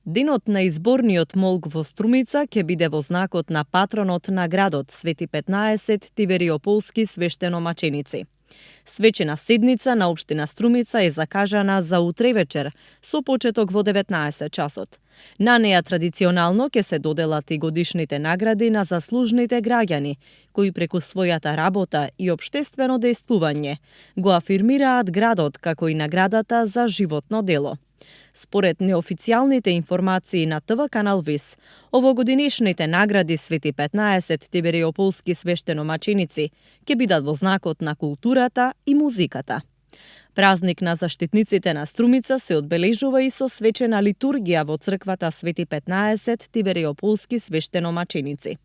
Денот на изборниот молк во Струмица ќе биде во знакот на патронот на градот Свети 15 Тивериополски свештеномаченици. Свечена седница на општина Струмица е закажана за утре вечер, со почеток во 19 часот. На неа традиционално ќе се доделат и годишните награди на заслужните граѓани, кои преку својата работа и општествено дејствување го афирмираат градот како и наградата за животно дело. Според неофицијалните информации на ТВ канал ВИС, овогодинешните награди Свети 15 Тивериополски свештеномаченици ќе бидат во знакот на културата и музиката. Празник на заштитниците на Струмица се одбележува и со свечена литургија во црквата Свети 15 Тивериополски свештеномаченици.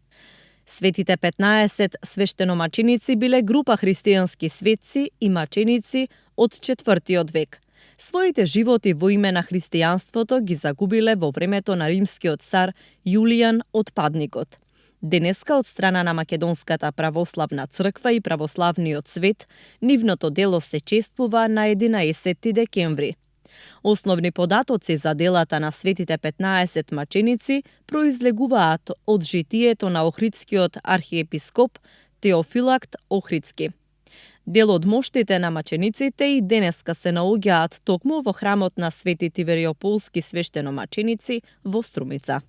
Светите 15 свештеномаченици биле група христијански светци и маченици од 4 век. Своите животи во име на христијанството ги загубиле во времето на римскиот цар Јулијан Отпадникот. Денеска од страна на Македонската православна црква и православниот свет, нивното дело се чествува на 11 декември. Основни податоци за делата на светите 15 маченици произлегуваат од житието на охридскиот архиепископ Теофилакт Охридски. Дел од моштите на мачениците и денеска се наоѓаат токму во храмот на Свети Тивериополски свештеномаченици во Струмица.